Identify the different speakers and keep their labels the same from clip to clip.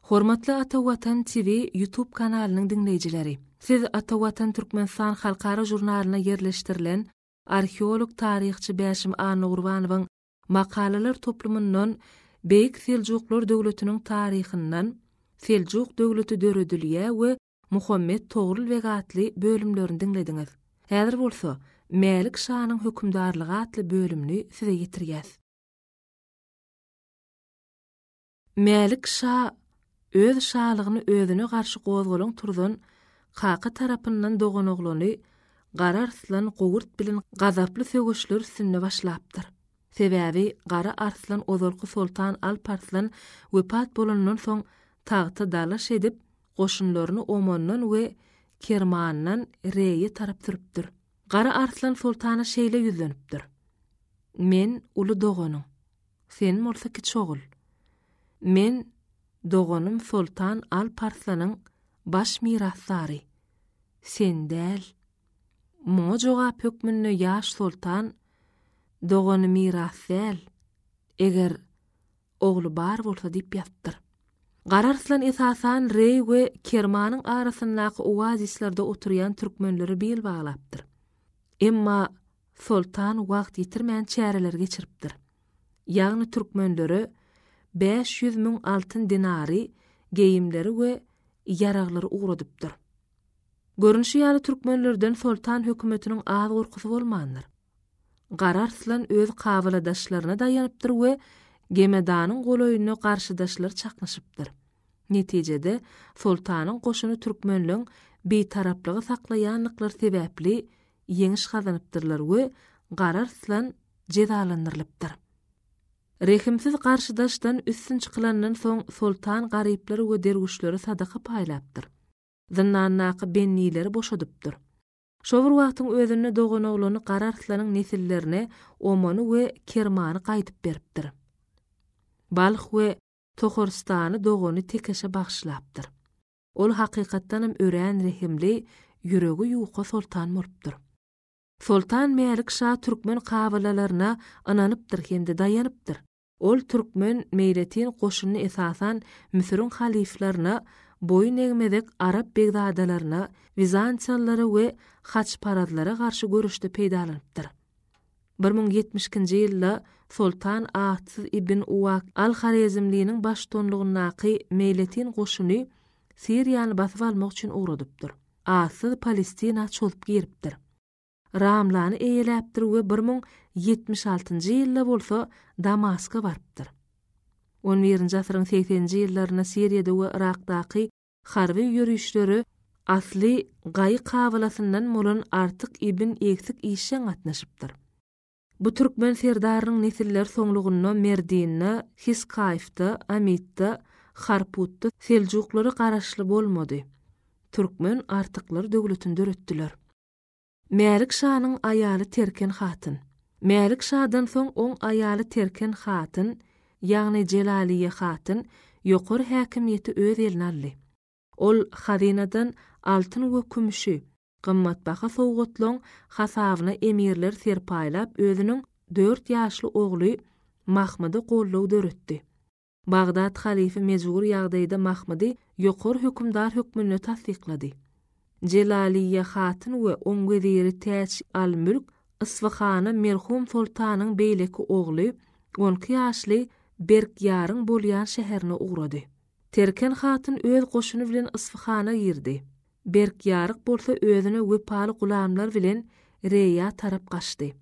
Speaker 1: Hormatly Ata Watan TV YouTube kanalynyň diňleýjileri! Siz Ata Watan Türkmenistan halkara žurnalyna ýerleşdirilen arheolog taryhçy Bäşim Annagurbanowyň makalalar toplumyndan Beýik Seljuklar döwletiniň taryhyndan Seljuk döwleti döredilýär we Muhammet Togrul beg atly bölümlerini diňlediňiz. Häzir bolsa Mälik şanyň hökümdarlygy atly bölümini size ýetirýäs. Mälik şa öz şalygyny özüne garşy gozgalaň turzan kaka tarapyndan doganoglany Gara Arslan Gowurt bilen gazaply söweşler üstünde başlapdyr. Sebäbi Gara Arslan ozalky soltan Alp Arslan wepat bolandan soň tagta dalaş edip, goşunlaryny Omandan we Kermandan Reýe tarap sürüpdir. Gara Arslan soltana şeýle ýüzlenipdir, Men uly doganyň. Sen bolsa kiçi ogul. Men doganym soltan Alp Arslanyň baş mirasdary. Sen däl. Muňa jogap hökmünde ýaş soltan, Dogany miras däl, eger ogly bar bolsa diýip ýazypdyr. Gara Arslan esasan Reý we Kermanyň arasyndaky oazislerde oturýan türkmenlere bil baglapdyr. Emma Soltan wagt ýitirmän çäreler geçiripdir. Ýagny türkmenlere 500 müň altyn dinary, geýimleri we ýaraglary ugradypdyr. Görnüşi ýaly türkmenlerden soltan hökümetiniň az gorkusy bolmandyr. Gara Arslan öz kabyladaşlaryna daýanypdyr we Gemedanyň golaýynda garşydaşlar çaknyşypdyr. Netijede, soltanyň goşuny türkmenleň bitaraplygy saklaýanlyklary sebäpli ýeňiş gazanypdyrlar we Gara Arslan jezalandyrylypdyr. Rehimsiz garşydaşdan üstün çykylandan soň soltan garyplara we derwüşlere sadaka paýlapdyr. Zyndandaky bendileri boşadypdyr. Şo bir wagtyň özünde doganoglany Gara Arslanyň nesillerine Omany we Kermany gaýdyp beripdir. Balh we Toharystany dogany Tekeşe bagyşlapdyr. Ol hakykatdanam örän rehimli, ýüregi ýuka soltan bolupdyr. Soltan Mälik şa türkmen kabylalaryna ynanypdyr hem-de daýanypdyr. Ol türkmen meýletin goşunyny esasan Müsüriň halyflaryna boýun egmezek arap begzadalaryna, wizantiýalylara we haçparazlara garşy göreşde peýdalanypdyr. 1072-nji ýylda Soltan Atsyz ibn Uwak al-Horezmliniň baştutanlygyndaky meýletin goşuny Siriýany basyp almak üçin ugradypdyr. Atsyz Palestina çozup giripdir. Ramlany eýeläpdir we 1076-njy ýylda bolsa Damaska barypdyr. On birinji asyryň segseninji ýyllarynda Siriýada we Yrakdaky harby ýörişlere asly Gaýy kabylasyndan bolan Artyk ibn Egsik işjeň gatnaşypdyr. Bu türkmen serdarynyň nesilleri soňlugynda Merdinde, Hiskaýfda, Amitde, Harputda seljuklara garaşly bolmady. Türkmen Artyklar döwletini döretdiler. Mälik şanyň aýaly Terken hatyn. Mälik şadan soň oň aýaly Terken hatyn, ýagny Jelaliýe hatyn ýokary häkimiýeti öz eline aldy. Ol hazynadan altyn we kümüşi, gymmatbaha sowgatlaň hasabyna emirleri serpaýlap özüniň dört ýaşly ogly Mahmyda goldaw döretdi. Bagdat halyfy mejbur ýagdaýda Mahmydy ýokary hökümdar hökmünde tassyklady. Jelaliýe hatyn we oň weziri Täç al-Mülk Ysphyhana merhum soltanyň beýleki ogly, on iki ýaşly Berkýaryň bolýan şäherine ugrady. Terken hatyn öz goşuny bilen Ysphyhana girdi. Berkýaryk bolsa özüne wepaly gulamlar bilen Reýa tarap gaçdy.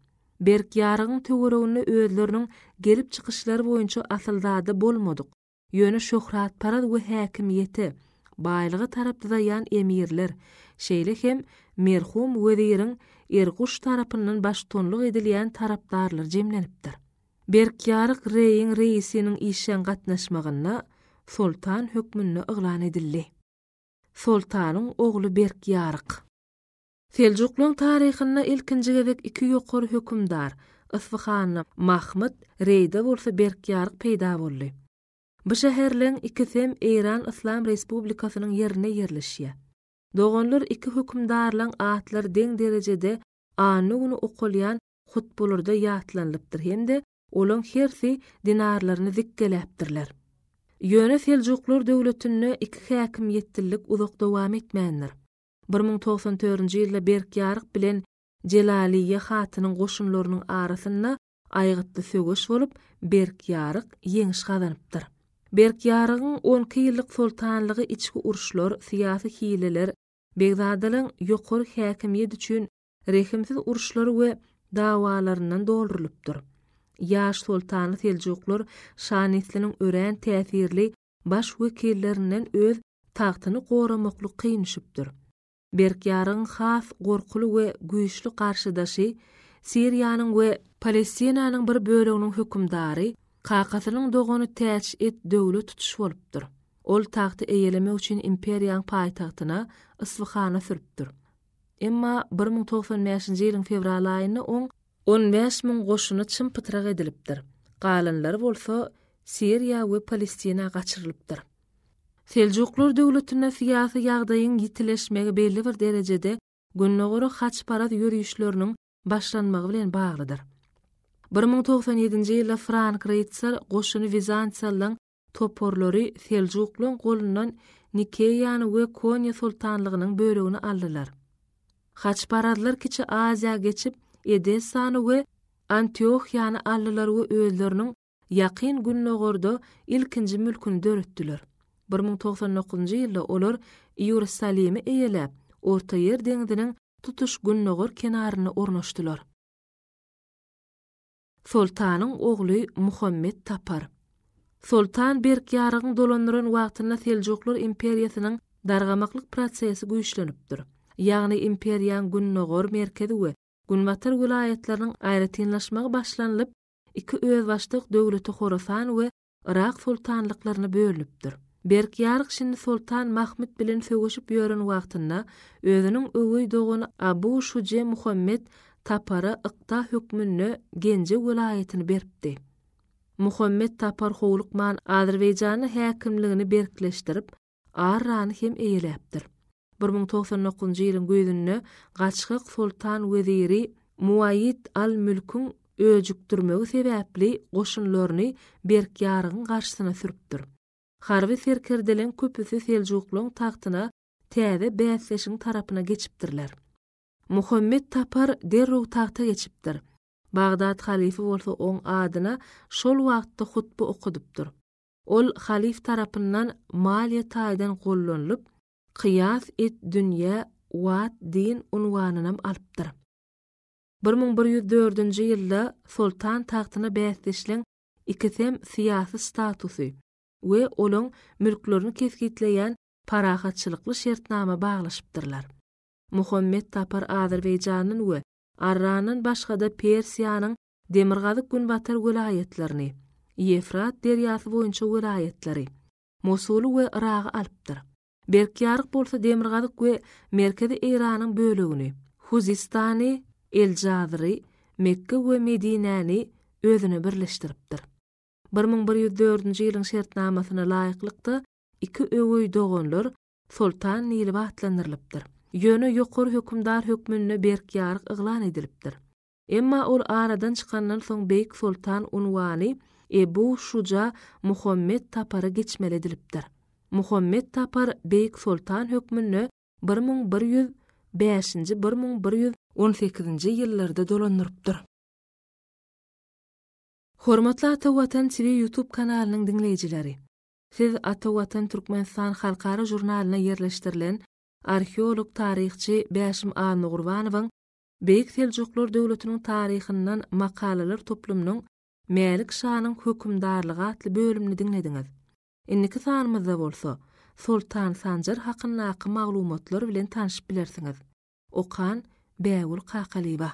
Speaker 1: Berkýarygyň töwereginde özleriniň gelip çykyşlary boýunça asylzada bolmadyk, ýöne şöhratparaz we häkimiýete, baýlyga tarap dyzaýan emirler, şeýle hem merhum weziriň Erguş tarapyndan baştutanlyk edilýän tarapdarlar jemlenipdir. Berkýaryk Reýiň reisiniň işjeň gatnaşmagynda soltan hökmünde yglan edildi. Soltanyň ogly Berkýaryk. Seljuklaň taryhynda ilkinji gezek iki ýokary hökümdar, Yspyhanda Mahmyt, Reýde bolsa Berkýaryk peýda boldy. Bu şäherleň ikisem Eýran Yslam Respublikasynyň ýerinde ýerleşýär. Doganlar iki hökümdarlaň atlary deň derejede anna güni okalýan hutbalarda ýatlanylypdyr hem-de olaň hersi dinarlaryny zikgeläpdirler. Ýöne Seljuklar döwletinde iki häkimiýetlilik uzak dowam etmändir. 1094-nji ýylda Berkýaryk bilen Jelaliýe hatynyň goşunlarynyň arasynda aýgytly söweş bolup, Berkýaryk ýeňiş gazanypdyr. Berkýarygyň on iki ýyllyk soltanlygy içki uruşlar, syýasy hileler, begzadalaryň ýokary häkimiýet üçin rehimsiz uruşlary we dawalaryndan doldurylypdyr. Ýaş soltany seljuklar şa nesliniň örän täsirli baş wekillerinden öz tagtyny goramaklyk kyn düşüpdir. Berkýarygyň has gorkuly we güýçli garşydaşy Siriýanyň we Palestinanyň bir böleginiň hökümdary, kakasynyň dogany Täç et-Döwle tutuş bolupdyr. Ol tagty eýelemek üçin imperiýaň paýtagtyna, Yspyhana sürüpdir. Emma 1095-nji ýylyň fewral aýynda oň 15 000 goşuny çym-pytrak edilipdir, galanlary bolsa Siriýa we Palestina gaçyrylypdyr. Seljuklar döwletinde syýasy ýagdaýyň ýitileşmegi belli bir derejede Gündogara haçparaz ýörişleriniň başlanmagy bilen baglydyr. 1097-nji ýylda frank rytsar goşuny wizantiýalylaň toparlary seljuklaň golundan Nikeýany we Konýa soltanlygynyň bölegini aldylar. Haçparazlar Kiçi Aziýa geçip, Edessany we Antiohiýany aldylar we özleriniň Ýakyn Gündogarda ilkinji mülküni döretdiler. 1099-njy ýylda olar Iýerusalimi eýeläp, Ortaýer deňziniň tutuş gündogar kenarynda ornaşdylar. Soltanyň ogly Muhammet Tapar. Soltan Berkýarygyň dolandyran wagtynda Seljuklar imperiýasynyň dargamaklyk prosesi güýçlenipdir. Ýagny imperiýaň gündogar, merkezi we günbatar welaýatlarynyň aýratynlaşmagy başlanylyp, iki özbaşdak döwlete Horasan we Yrak soltanlyklaryna bölünipdir. Berkýaryk şindi soltan Mahmyt bilen söweşip ýören wagtynda özüniň öweý dogany Abu Şuje Muhammet Tapara ykta hökmünde Genje welaýatyny beripdi. Muhammet Tapar howlukman Azerbaýjanda häkimligini berkleşdirip, Arrany hem eýeläpdir. 1099-njy ýylyň güýzünde gaçgak soltan weziri Muaýýid al-Mülküň öjükdirmegi sebäpli goşunlaryny Berkýarygyň garşysyna sürüpdir. Harby serkerdeleň köpüsi seljuklaň tagtyna täze bäsdeşiň tarapyna geçipdirler. Muhammet Tapar derrew tagta geçipdir. Bagdat halyfy bolsa oň adyna şol wagtda hutba okadypdyr. Ol halyf tarapyndan maliýe taýdan gollanylyp, Kyýas et-dünýä wat din unwanynam alypdyr. 1104-nji ýylda soltan tagtyna bäsdeşleň ikisem syýasy statusy we olaň mülklerini kesgitleýän parahatçylykly şertnama baglaşypdyrlar. Muhammet Tapar Azerbaýjandan we Arrandan başga-da Persiýanyň demirgazyk-günbatar welaýatlaryny, Ýefrat derýasy boýunça welaýatlary, Mosuly we Yragy alypdyr. Berkýaryk bolsa demirgazyk we merkezi Eýranyň bölegini, Huzistany, El-Jazyry, Mekge we Medinäni özüne birleşdiripdir. 1104-nji ýylyň şertnamasyna laýyklykda, iki öweý doganlar soltan diýlip atlandyrylypdyr. Ýöne ýokary hökümdar hökmünde Berkýaryk yglan edilipdir. Emma ol aradan çykandan soň beýik soltan unwany Ebu Şuja Muhammet Tapara geçmeli edilipdir. Muhammet Tapar beýik soltan hökmünde 1105-nji 1118-nji ýyllarda dolandyrypdyr. Hormatly Ata Watan TV YouTube kanalynyň diňleýjileri! Siz Ata Watan Türkmenistan halkara žurnalyna ýerleşdirilen arheolog taryhçy Bäşim Annagurbanowyň Beýik Seljuklar döwletiniň taryhyndan makalalar toplumynyň Mälik şanyň hökümdarlygy atly bölümini diňlediňiz. Indiki sanymyzda bolsa, Soltan Sanjar hakyndaky maglumatlar bilen tanşyp bilersiňiz. Okan, Bägül Kakalyýewa.